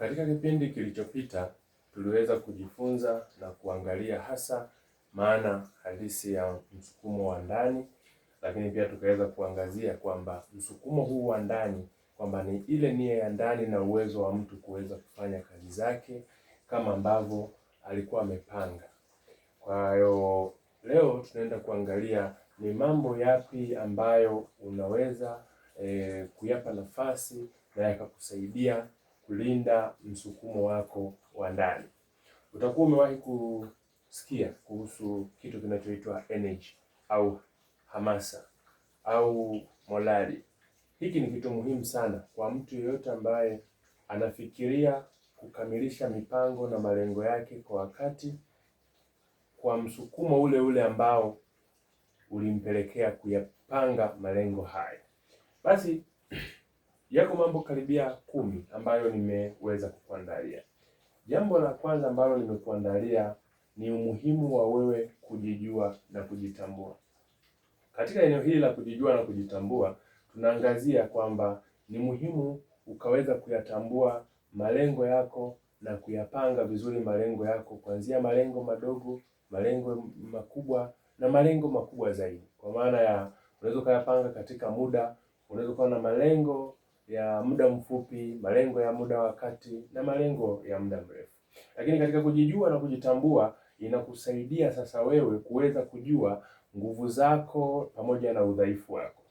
Katika kipindi kilichopita tuliweza kujifunza na kuangalia hasa maana halisi ya msukumo wa ndani, lakini pia tukaweza kuangazia kwamba msukumo huu wa ndani kwamba ni ile nia ya ndani na uwezo wa mtu kuweza kufanya kazi zake kama ambavyo alikuwa amepanga. Kwa hiyo leo tunaenda kuangalia ni mambo yapi ambayo unaweza kuyapa nafasi na yakakusaidia kulinda msukumo wako wa ndani. Utakuwa umewahi kusikia kuhusu kitu kinachoitwa energy au hamasa au morali. Hiki ni kitu muhimu sana kwa mtu yeyote ambaye anafikiria kukamilisha mipango na malengo yake kwa wakati, kwa msukumo ule ule ambao ulimpelekea kuyapanga malengo haya. Basi yako mambo karibia 10 ambayo nimeweza kukuandalia. Jambo la kwanza ambalo nimekuandalia ni umuhimu wa wewe kujijua na kujitambua. Katika eneo hili la kujijua na kujitambua, tunaangazia kwamba ni muhimu ukaweza kuyatambua malengo yako na kuyapanga vizuri malengo yako, kuanzia malengo madogo, malengo makubwa na malengo makubwa zaidi. Kwa maana ya unaweza ukayapanga katika muda, unaweza kuwa na malengo ya muda mfupi, malengo ya muda wa kati na malengo ya muda mrefu. Lakini katika kujijua na kujitambua inakusaidia sasa wewe kuweza kujua nguvu zako pamoja na udhaifu wako.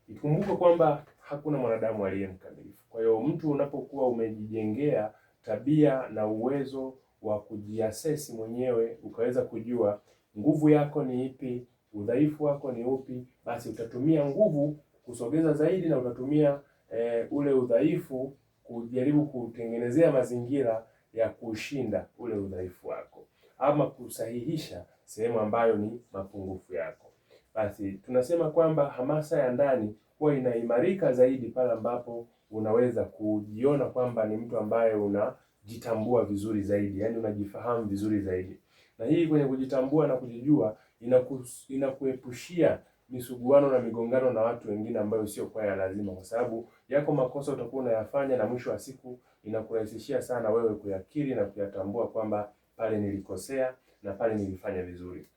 Ikumbuke kwamba hakuna mwanadamu aliye mkamilifu. Kwa hiyo mtu unapokuwa umejijengea tabia na uwezo wa kujiasesi mwenyewe, ukaweza kujua nguvu yako ni ipi, udhaifu wako ni upi, basi utatumia nguvu kusogeza zaidi na utatumia ule udhaifu kujaribu kutengenezea mazingira ya kushinda ule udhaifu wako ama kusahihisha sehemu ambayo ni mapungufu yako. Basi tunasema kwamba hamasa ya ndani huwa inaimarika zaidi pale ambapo unaweza kujiona kwamba ni mtu ambaye unajitambua vizuri zaidi, yaani unajifahamu vizuri zaidi. Na hii kwenye kujitambua na kujijua inakuepushia misuguano na migongano na watu wengine ambayo sio kwa ya lazima, kwa sababu yako makosa utakuwa unayafanya, na mwisho wa siku inakurahisishia sana wewe kuyakiri na kuyatambua kwamba pale nilikosea na pale nilifanya vizuri.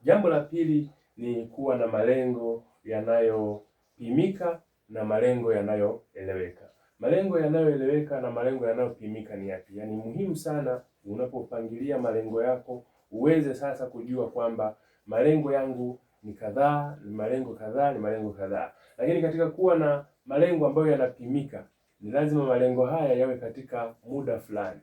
Jambo la pili ni kuwa na malengo yanayopimika na malengo yanayoeleweka. Malengo yanayoeleweka na malengo yanayopimika ni yapi? Yaani muhimu sana unapopangilia malengo yako uweze sasa kujua kwamba malengo yangu ni kadhaa, ni malengo kadhaa, ni malengo kadhaa. Lakini katika kuwa na malengo ambayo yanapimika, ni lazima malengo haya yawe katika muda fulani.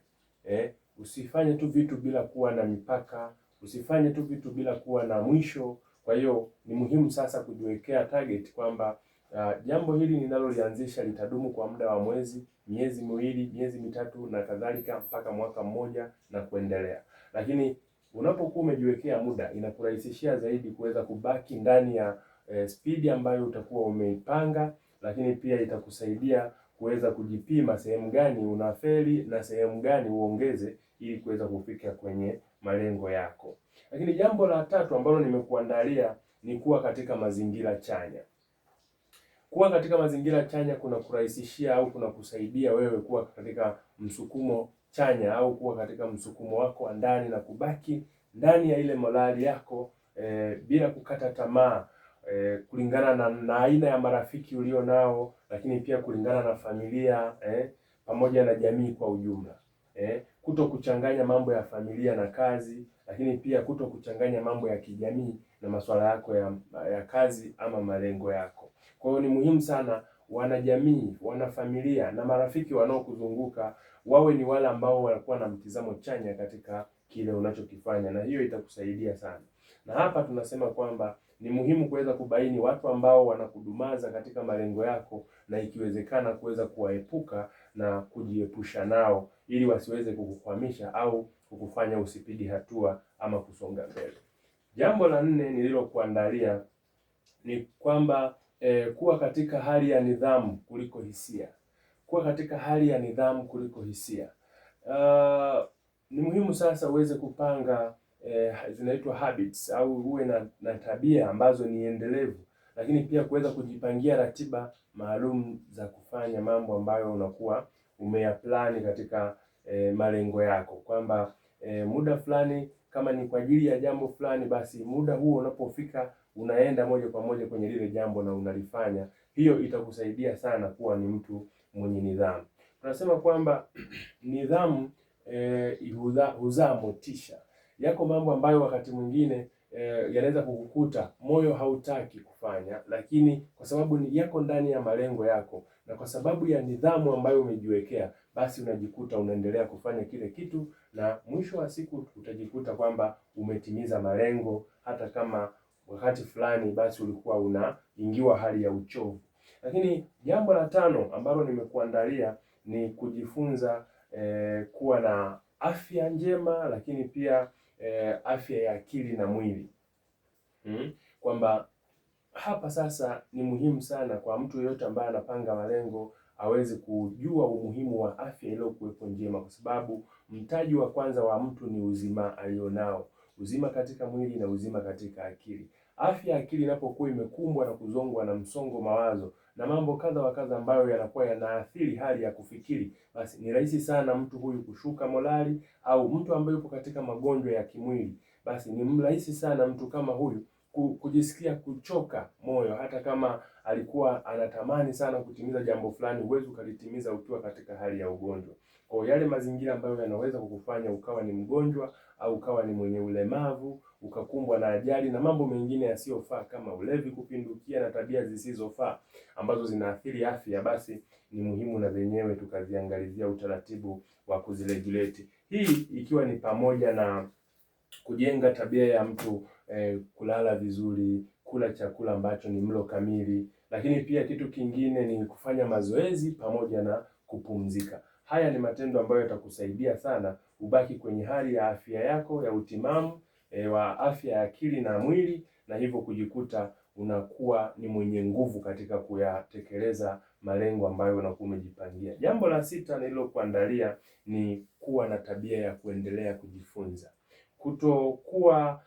Usifanye tu vitu bila kuwa na mipaka, usifanye tu vitu bila kuwa na mwisho. Kwa hiyo ni muhimu sasa kujiwekea target kwamba jambo hili ninalolianzisha litadumu kwa muda wa mwezi, miezi miwili, miezi mitatu na kadhalika mpaka mwaka mmoja na kuendelea. Lakini unapokuwa umejiwekea muda inakurahisishia zaidi kuweza kubaki ndani ya spidi ambayo utakuwa umeipanga, lakini pia itakusaidia kuweza kujipima sehemu gani unafeli na sehemu gani uongeze ili kuweza kufika kwenye malengo yako. Lakini jambo la tatu ambalo nimekuandalia ni kuwa katika mazingira chanya. Kuwa katika mazingira chanya kuna kurahisishia au kuna kusaidia wewe kuwa katika msukumo chanya au kuwa katika msukumo wako wa ndani na kubaki ndani ya ile morali yako bila kukata tamaa kulingana na aina ya marafiki ulio nao, lakini pia kulingana na familia pamoja na jamii kwa ujumla. Kuto kuchanganya mambo ya familia na kazi, lakini pia kuto kuchanganya mambo ya kijamii na masuala yako ya kazi ama malengo yako. Kwa hiyo ni muhimu sana wanajamii, wanafamilia na marafiki wanaokuzunguka wawe ni wale ambao wanakuwa na mtizamo chanya katika kile unachokifanya, na hiyo itakusaidia sana. Na hapa tunasema kwamba ni muhimu kuweza kubaini watu ambao wanakudumaza katika malengo yako, na ikiwezekana kuweza kuwaepuka na kujiepusha nao ili wasiweze kukukwamisha au kukufanya usipige hatua ama kusonga mbele. Jambo la nne nililokuandalia ni kwamba kuwa katika hali ya nidhamu kuliko hisia. Kuwa katika hali ya nidhamu kuliko hisia. Ni muhimu sasa uweze kupanga zinaitwa habits au uwe na tabia ambazo ni endelevu, lakini pia kuweza kujipangia ratiba maalum za kufanya mambo ambayo unakuwa umeyaplani katika malengo yako kwamba muda fulani kama ni kwa ajili ya jambo fulani, basi muda huo unapofika unaenda moja kwa moja kwenye lile jambo na unalifanya. Hiyo itakusaidia sana kuwa ni mtu mwenye nidhamu. Tunasema kwamba nidhamu huzaa motisha. Yako mambo ambayo wakati mwingine yanaweza kukukuta moyo hautaki kufanya, lakini kwa sababu ni yako ndani ya malengo yako na kwa sababu ya nidhamu ambayo umejiwekea, basi unajikuta unaendelea kufanya kile kitu, na mwisho wa siku utajikuta kwamba umetimiza malengo, hata kama wakati fulani basi ulikuwa unaingiwa hali ya uchovu. Lakini jambo la tano ambalo nimekuandalia ni kujifunza kuwa na afya njema, lakini pia afya ya akili na mwili. Kwamba hapa sasa ni muhimu sana kwa mtu yeyote ambaye anapanga malengo aweze kujua umuhimu wa afya iliyokuwepo njema, kwa sababu mtaji wa kwanza wa mtu ni uzima alionao, uzima katika mwili na uzima katika akili. Afya ya akili inapokuwa imekumbwa na kuzongwa na msongo mawazo na mambo kadha wa kadha ambayo yanakuwa yanaathiri hali ya kufikiri, basi ni rahisi sana mtu huyu kushuka morali, au mtu ambaye yupo katika magonjwa ya kimwili, basi ni rahisi sana mtu kama huyu kujisikia kuchoka moyo, hata kama alikuwa anatamani sana kutimiza jambo fulani, huwezi ukalitimiza ukiwa katika hali ya ugonjwa. Kwa yale mazingira ambayo yanaweza kukufanya ukawa ni mgonjwa au ukawa ni mwenye ulemavu, ukakumbwa na ajali na mambo mengine yasiyofaa kama ulevi kupindukia na tabia zisizofaa ambazo zinaathiri afya, basi ni muhimu na zenyewe tukaziangalizia utaratibu wa kuziregulate. Hii ikiwa ni pamoja na kujenga tabia ya mtu kulala vizuri, kula chakula ambacho ni mlo kamili, lakini pia kitu kingine ni kufanya mazoezi pamoja na kupumzika. Haya ni matendo ambayo yatakusaidia sana ubaki kwenye hali ya afya yako ya utimamu wa afya ya akili na mwili, na hivyo kujikuta unakuwa ni mwenye nguvu katika kuyatekeleza malengo ambayo unakuwa umejipangia. Jambo la sita nililokuandalia ni kuwa na tabia ya kuendelea kujifunza, kutokuwa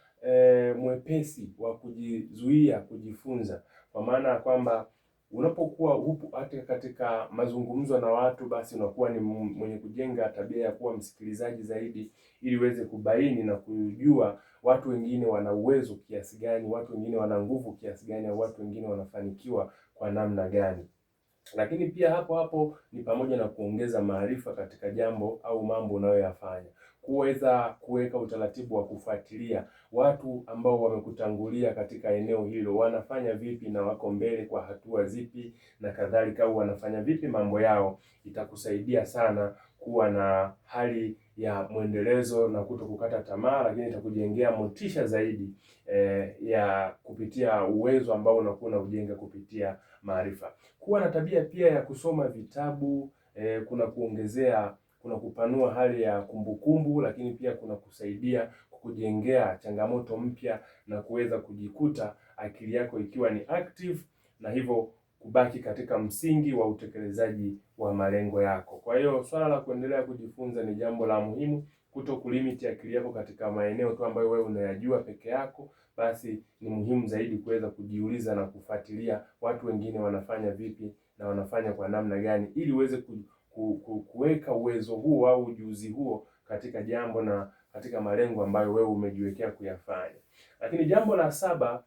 mwepesi wa kujizuia kujifunza, kwa maana ya kwamba unapokuwa hupo hata katika mazungumzo na watu, basi unakuwa ni mwenye kujenga tabia ya kuwa msikilizaji zaidi, ili uweze kubaini na kujua watu wengine wana uwezo kiasi gani, watu wengine wana nguvu kiasi gani, au watu wengine wanafanikiwa kwa namna gani. Lakini pia hapo hapo ni pamoja na kuongeza maarifa katika jambo au mambo unayoyafanya, kuweza kuweka utaratibu wa kufuatilia watu ambao wamekutangulia katika eneo hilo wanafanya vipi na wako mbele kwa hatua zipi na kadhalika, au wanafanya vipi mambo yao. Itakusaidia sana kuwa na hali ya mwendelezo na kuto kukata tamaa, lakini itakujengea motisha zaidi ya kupitia uwezo ambao unakuwa unaujenga kupitia maarifa. Kuwa na tabia pia ya kusoma vitabu kuna kuongezea, kuna kupanua hali ya kumbukumbu, lakini pia kuna kusaidia kukujengea changamoto mpya na kuweza kujikuta akili yako ikiwa ni active na hivyo kubaki katika msingi wa utekelezaji wa malengo yako. Kwa hiyo swala la kuendelea kujifunza ni jambo la muhimu, kuto kulimit akili yako katika maeneo tu ambayo wewe unayajua peke yako, basi ni muhimu zaidi kuweza kujiuliza na kufuatilia watu wengine wanafanya vipi na wanafanya kwa namna gani, ili uweze kuweka uwezo huo au ujuzi huo katika jambo na katika malengo ambayo wewe umejiwekea kuyafanya. Lakini jambo la saba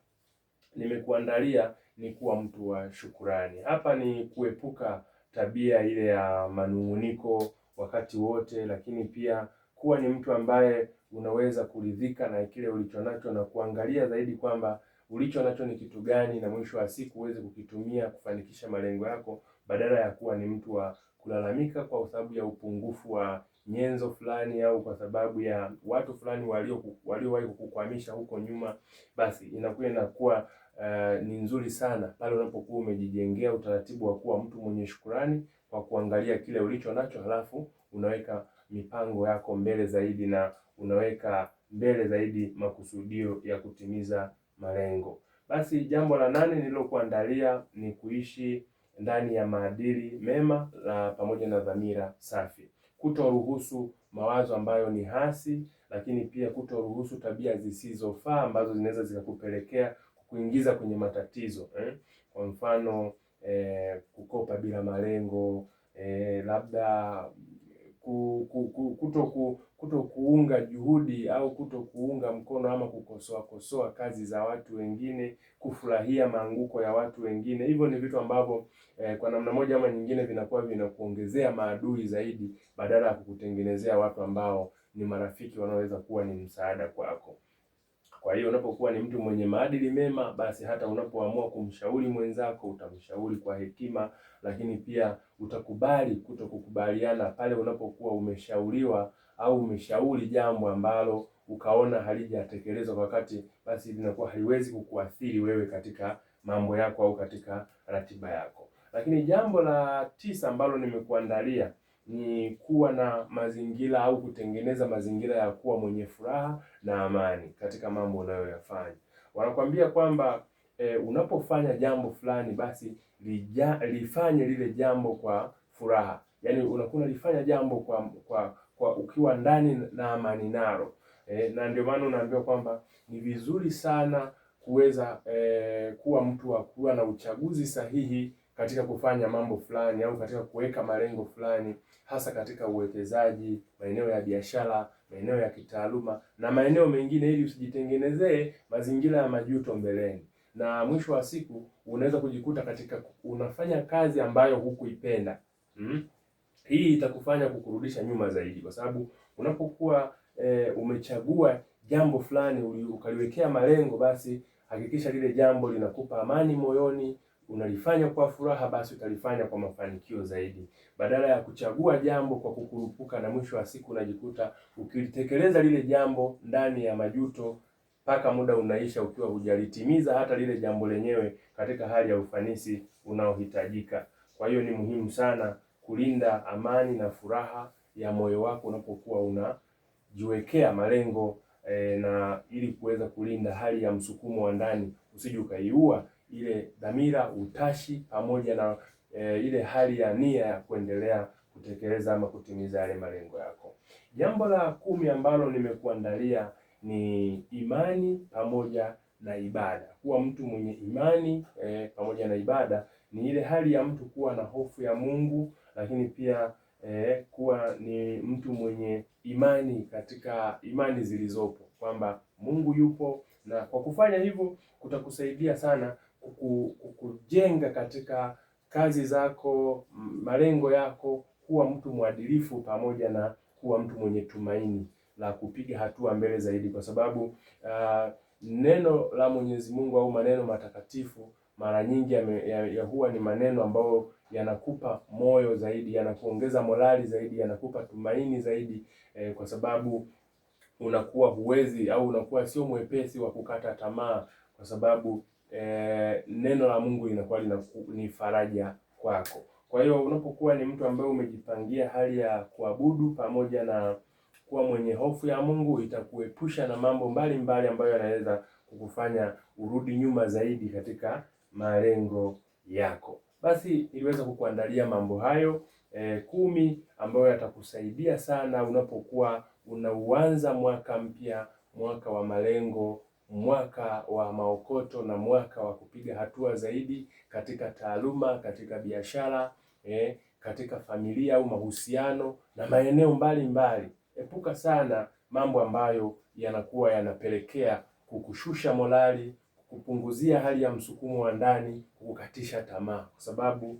nimekuandalia ni kuwa mtu wa shukurani. Hapa ni kuepuka tabia ile ya manung'uniko wakati wote, lakini pia kuwa ni mtu ambaye unaweza kuridhika na kile ulichonacho na kuangalia zaidi kwamba ulicho nacho ni kitu gani, na mwisho wa siku uweze kukitumia kufanikisha malengo yako, badala ya kuwa ni mtu wa kulalamika kwa sababu ya upungufu wa nyenzo fulani au kwa sababu ya watu fulani waliowahi kukukwamisha huko nyuma. Basi inakuwa ni nzuri sana pale unapokuwa umejijengea utaratibu wa kuwa mtu mwenye shukurani kwa kuangalia kile ulicho nacho, halafu unaweka mipango yako mbele zaidi na unaweka mbele zaidi makusudio ya kutimiza malengo. Basi jambo la nane nililokuandalia ni kuishi ndani ya maadili mema na pamoja na dhamira safi, kutoruhusu mawazo ambayo ni hasi, lakini pia kutoruhusu tabia zisizofaa ambazo zinaweza zikakupelekea kuingiza kwenye matatizo Kwa mfano kukopa bila malengo, labda kuto kuunga juhudi au kuto kuunga mkono ama kukosoa kosoa kazi za watu wengine, kufurahia maanguko ya watu wengine. Hivyo ni vitu ambavyo kwa namna moja ama nyingine vinakuwa vinakuongezea maadui zaidi badala ya kukutengenezea watu ambao ni marafiki wanaoweza kuwa ni msaada kwako. Kwa hiyo unapokuwa ni mtu mwenye maadili mema, basi hata unapoamua kumshauri mwenzako utamshauri kwa hekima, lakini pia utakubali kutokukubaliana pale unapokuwa umeshauriwa au umeshauri jambo ambalo ukaona halijatekelezwa kwa wakati, basi linakuwa haliwezi kukuathiri wewe katika mambo yako au katika ratiba yako. Lakini jambo la tisa ambalo nimekuandalia ni kuwa na mazingira au kutengeneza mazingira ya kuwa mwenye furaha na amani katika mambo unayoyafanya. Wanakuambia kwamba unapofanya jambo fulani basi lifanye lile jambo kwa furaha. Yaani unakuwa unalifanya jambo kwa ukiwa ndani na amani nalo. Na ndio maana unaambiwa kwamba ni vizuri sana kuweza kuwa mtu wa kuwa na uchaguzi sahihi katika kufanya mambo fulani au katika kuweka malengo fulani, hasa katika uwekezaji, maeneo ya biashara, maeneo ya kitaaluma na maeneo mengine, ili usijitengenezee mazingira ya majuto mbeleni, na mwisho wa siku unaweza kujikuta katika unafanya kazi ambayo hukuipenda. Hii itakufanya kukurudisha nyuma zaidi, kwa sababu unapokuwa umechagua jambo fulani ukaliwekea malengo, basi hakikisha lile jambo linakupa amani moyoni, unalifanya kwa furaha, basi utalifanya kwa mafanikio zaidi, badala ya kuchagua jambo kwa kukurupuka na mwisho wa siku unajikuta ukilitekeleza lile jambo ndani ya majuto mpaka muda unaisha ukiwa hujalitimiza hata lile jambo lenyewe katika hali ya ufanisi unaohitajika. Kwa hiyo ni muhimu sana kulinda amani na furaha ya moyo wako unapokuwa unajiwekea malengo na ili kuweza kulinda hali ya msukumo wa ndani, usije ukaiua ile dhamira, utashi pamoja na ile hali ya nia ya kuendelea kutekeleza ama kutimiza yale malengo yako. Jambo la 10 ambalo nimekuandalia ni imani pamoja na ibada. Kuwa mtu mwenye imani pamoja na ibada ni ile hali ya mtu kuwa na hofu ya Mungu, lakini pia kuwa ni mtu mwenye imani katika imani zilizopo kwamba Mungu yupo, na kwa kufanya hivyo kutakusaidia sana kukujenga katika kazi zako, malengo yako, kuwa mtu mwadilifu pamoja na kuwa mtu mwenye tumaini la kupiga hatua mbele zaidi, kwa sababu neno la Mwenyezi Mungu au maneno matakatifu mara nyingi ya huwa ni maneno ambayo yanakupa moyo zaidi, yanakuongeza morali zaidi, yanakupa tumaini zaidi, kwa sababu unakuwa huwezi au unakuwa sio mwepesi wa kukata tamaa, kwa sababu neno la Mungu linakuwa ni faraja kwako. Kwa hiyo unapokuwa ni mtu ambaye umejipangia hali ya kuabudu pamoja na kuwa mwenye hofu ya Mungu, itakuepusha na mambo mbalimbali ambayo yanaweza kukufanya urudi nyuma zaidi katika malengo yako. Basi niliweza kukuandalia mambo hayo 10 ambayo yatakusaidia sana unapokuwa unauanza mwaka mpya, mwaka wa malengo, mwaka wa maokoto na mwaka wa kupiga hatua zaidi katika taaluma, katika biashara, katika familia au mahusiano na maeneo mbalimbali. Epuka sana mambo ambayo yanakuwa yanapelekea kukushusha morali, kupunguzia hali ya msukumo wa ndani, kukukatisha tamaa, kwa sababu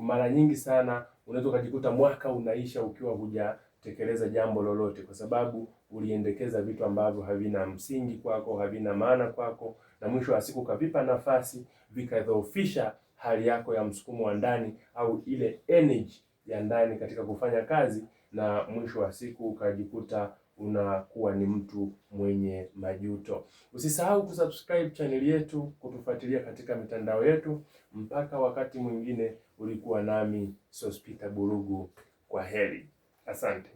mara nyingi sana unaweza ukajikuta mwaka unaisha ukiwa hujatekeleza jambo lolote, kwa sababu uliendekeza vitu ambavyo havina msingi kwako, havina maana kwako, na mwisho wa siku ukavipa nafasi, vikadhoofisha hali yako ya msukumo wa ndani au ile energy ya ndani katika kufanya kazi, na mwisho wa siku ukajikuta unakuwa ni mtu mwenye majuto. Usisahau kusubscribe channel yetu, kutufuatilia katika mitandao yetu. Mpaka wakati mwingine, ulikuwa nami Sospeter Burugu. Kwa heri, asante.